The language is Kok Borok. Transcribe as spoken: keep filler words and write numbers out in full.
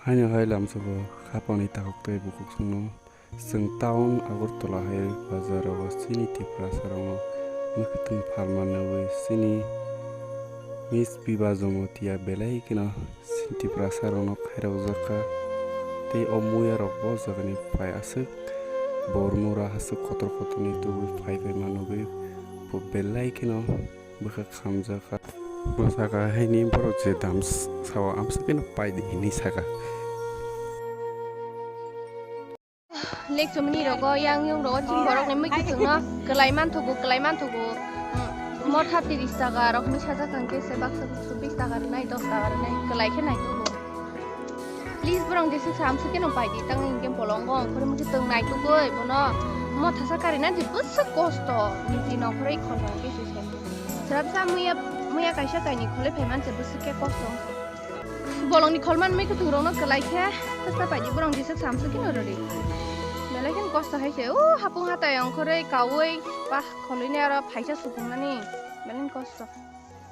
Haino hai lamsogo khapangni takhuk tei bukhuk songno. Chwng town Agartala hai bazar rogo chini Tiprasa rokno mwkhwtwng phalma nugwi chini Miss Biba Jamatia belai kheno chini Tiprasa rokno khairokjak kha. Tei o muya rok bo jagani phai aswk bormura aswk kotor kotor ni tubui phai phaima nugwi bo belai kheno bwkha khamjak kha. Bo saka haini borok je dam s-, sao amswk kheno paidi hinwi saka. Lekchomni rogo yang yung rogo chini borok ni mui kwchwng no kwlai manthogo, kwlai manthogo. Mm, motha tiris taka rok hinwi sajak kang khe se baksa baksa bis taka rwnai, dos taka rwnai, kwlai khe naitugo. Please borok jeswk samswk kheno paidi tang hinkhe bolongo ongkhorwi mui tong naitugwi bono mothasa karina je bwswk kosto niji nongkhorwi khorang khe se se. Srapsa muya, muya kaisa kainwi kholwi phaiman se bwswk khe kosto wngkha. Bolongni kholman mui kwthwng rokno kwlai khe thasa paidi borok jeswk samswk kheno rwdi. Belai kheno kosto hai se o hapung hatai ongkhorwi kaui pah kholwini aro phaisa supungnani belai kosto.